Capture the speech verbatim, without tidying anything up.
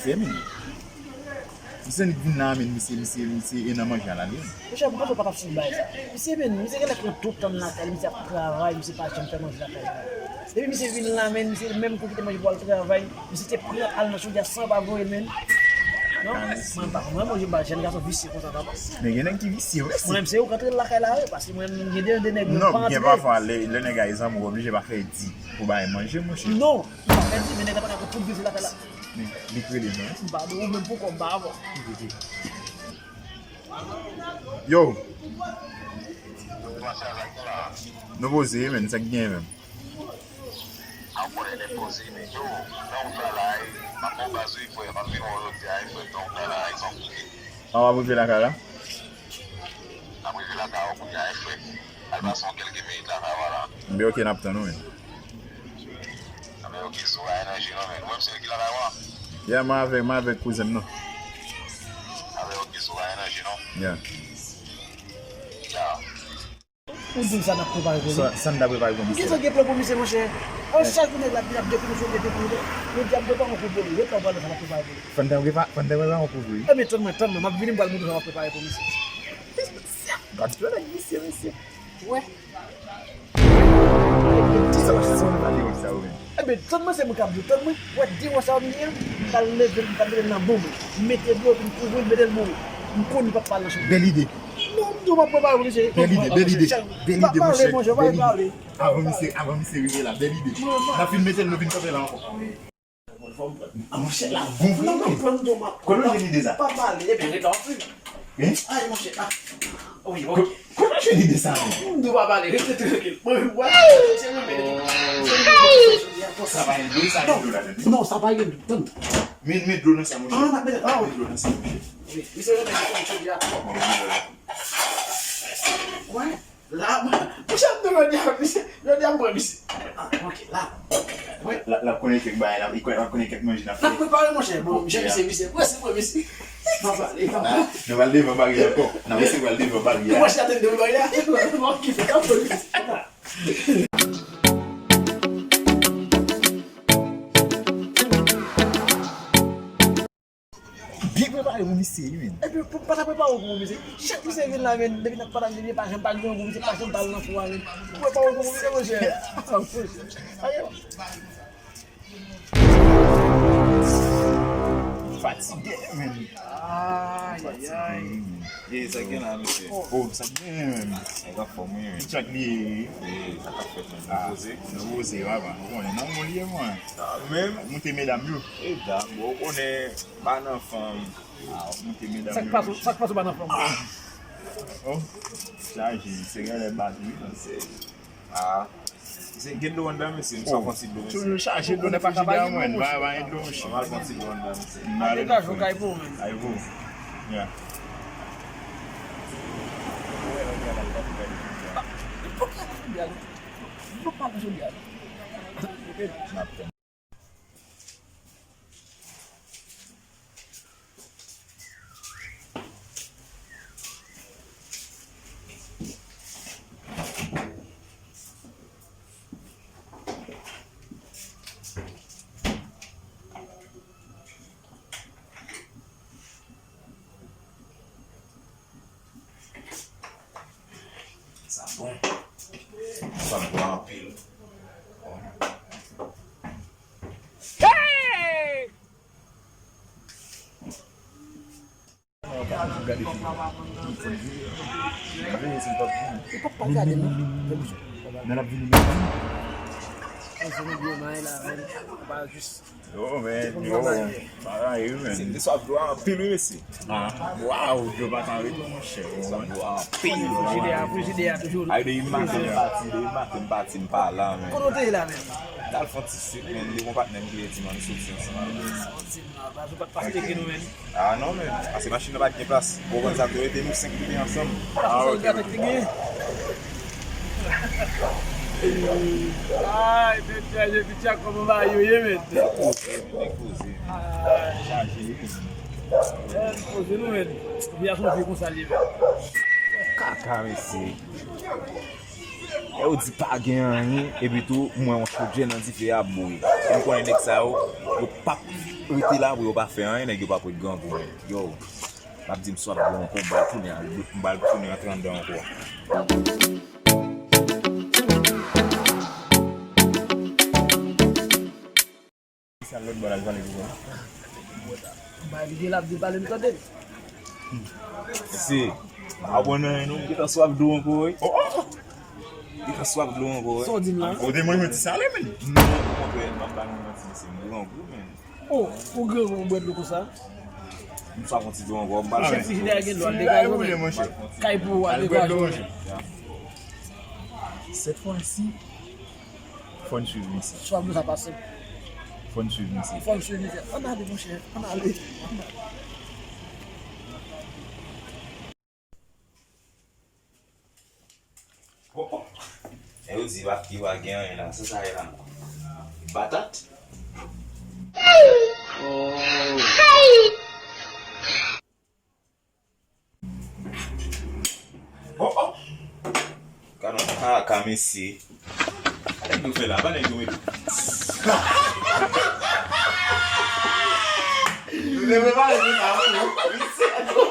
Misye annik vin la, men misye, misye, misye e nan manje a l ale. Monchè, m panse w pa t ap fin bay sa. Misye, men, misye genlè konn tout tan l lakay li, misye ap travay, misye pa janm fè manje lakay li. Depi misye vin la, men, misye menm kou kite manje pou al travay, misye te pran al nan choudyè san pa voye l, men. Non, mwen pa konprann, mwen, jèn gason visye konsa, papa. Men gen nèg ki visye, wi. Mwen menm, se ou k antre l lakay la, wi, paske mwen menm, gen de, de nèg, non, gen pafwa, lè, lè nèg a e zanmi w, oblije pa fè di pou bay manje, monchè. Non, m pa fè di, men nèg la pa ka konn tout viv lakay la. Li, li k rele non. M pa di ou menm pou kò m pa avè w. Yo. Nou poze, men, sa k gen, men. Ankò, e poze, men yo, nan ou travay, m ap bon baz wi, frè, anviwon jodi a, frè, nan ou travay, zanmi. An w ap rive lakay la? N ap rive lakay ou kounye a, frè. Al pase yon kèlke minit lakay ou a la. Ebyen, oke, n ap tann ou, men. Anben, oke, sou a enèji non, men. Ou menm se ki lakay ou a? Yeah, mwen avèk, mwen avèk kouzen m nan. Anben, oke, sou a enèji non. Yeah. Yeah. Ou di m sa n ap prepare pou li? Sa, sa n ta prepare pou misye? Gen sa gen plan pou misye, monchè. An chak jounen l ap vin ap depi nou sou depi nou. Yo di ap prepare yon kou pou li. Yo pran pale sa n ap prepare pou li. Fò n ta prepare, fò n ta prepare yon kou pou li. Ebyen, tann mwen, tann mwen. M ap vini, m pral montre w sa m ap prepare pou misye. Gad yon nèg visye, mesye. Wè. Kisa w ap fè sa, w pale konsa, wi? Ebyen, tann mwen, se mwen k ap di w, tann mwen. Wè, di w sa w ap di an, m pral leve l, m pral mete l nan bonm. M mete dlo, epi m kouvri l, mete l mouri. M konnen li p ap pale nan chanje. Bèl ide. Non, m di w m ap prepare pou misye. Bèl ide, bèl ide. Bèl ide, monchè, bèl ide. Avan misye, avan misye rive la, bèl ide. N ap fin mete l, nou vin kanpe la ankò. A, monchè, l ap gonfle, wi. Kote w jwenn ide sa? Pa pale, ebyen, ret la w ap viv. Hein? Ay, monchè, ah. Wi, ok. Kote w jwenn ide sa, men? M di w pa pale, rete trankil. Mwen, mwen, se mwen, men. Sa pa gen dlo, sa gen dlo ladan. Non, sa pa gen dlo. Tann. Men, men dlo nan sa, monchè. Ah, n ap mete, ah, wi. Men dlo nan sa, monchè. Wi, misye renmen se konn chodi a. Wè. La, monchè, m di w jodi a, misye, jodi a m pran misye. Ah, ok, la. Wi. L ap, l ap konnen kèk bagay, l ap, l ap konnen kèk manje n ap fè. N ap prepare, monchè. Bon, misye, misye, misye, prese, prese, misye. Pa pale, pa pale. Nou pral devan baryè ankò. N ap rete pral devan baryè. Monchè, atè devan baryè. Bon, ki fè, ka fè. Byen prepare pou misye, wi, men. Epi, pou pa ta prepare w pou misye. Chak misye vin la, men, depi n ap pale ak misye, pa janm pa gen yon pou misye, pa janm pale nan fwa, men. Prepare w pou misye, monchè. Monchè. Ayo. Fatige, men. Ay, ay, ay. E sa gen la, mesye? Oh, sa gen, men. Nèg anfòm, wi, men. Chak li ye. E sa k ap fèt, men. Nou poze. Nou poze, papa. Ou konnen, nan moun li ye, mwen. Ah, men. Moute medam yo. E dam, bon, ou konnen. Ba nan fanm. Ah, w ap moute medam yo. Sa k pase, sa k pase w ba nan fanm? Oh, chaje, se genlè baz wi. Se, ah, se gen dlo anndan, mesye, m sot pran ti dlo, mesye. Toujou chaje dlo nan frijidè an, mwen. Ba, ba, gen dlo, mesye. Mwen al pran ti dlo anndan, mesye. M al degaje w kay pou ou menm. Kay pou ou. Yeah. N ap tann. Sa bon. Sa bon anpil. Hey! Gade fim. Veye si l p ap vini. Li p ap pa gade, non. Men l ap vini, men l ap vini. Yo, men, yo, bagay, wi, men. Se te swa dlo a anpil, wi, mesye. Ah, waw, dlo pa ka rete, monchè. Te swa dlo a anpil. Frijidè a, frijidè a toujou. Ay, depi maten m pati, depi maten m pati, m pa la, men. Kote w te ye la, men? M t al fè yon ti sik, men, li gon patnè m ki te di m ann soti ansanm avè l. Baz, ou pa t pase teke nou, men. Ah non, men, paske machin nan pa t gen plas. Ou konprann sa, tou rete nou senk ki te ansanm. Ah, ok, ok. Ay, men, chaje, picha, kòman bagay yo ye, men? Poze, men, poze, men. Chaje, wi, men. Eh, poze nou, men. Vye a son vye konsa li ye, men. Kaka, mesye. Yo di pa gen anyen, epi tou, m wè yon chodyè nan dife a ap bouyi. E m konnen nèg sa yo, yo p ap rete la pou yo pa fè anyen, nèg yo p ap ret grangou menm. Yo, m ap di m swaf dlo ankò, m ba l tounen, m ba l tounen antre anndan ankò. Sa lòt bò la, l pale pou mwen. Bay li gen l ap di pale m tande. Se, a bon nan non, m gentan swaf dlo ankò, wi. Oh, oh, oh. Gentan swaf dlo ankò, wi. Sa w di m la? Ou te mwen mwen ti sale, men. Non, okontrè, m ap ba nou manti, se m grangou, men. Oh, ou grangou, ou bwè dlo konsa? M swaf yon ti dlo ankò, m ba l. Chèf ti jidè gen dlo al degaje, men. Kay pou ou al degaje. Sèt fwa si. Fò n swiv misye. Swa nou sa pase. Fò n swiv misye. Fò n swiv misye. Ann ale, monchè. Ann ale. Oh, oh. E yo di pa, ki pa gen anyen la. Sa sa ye la? Patat? Oh. Oh, oh. Gad yon kaka, mesye. Sa nèg yo fè la, pa nèg yo mete. Nou te prepare pou sa, wi.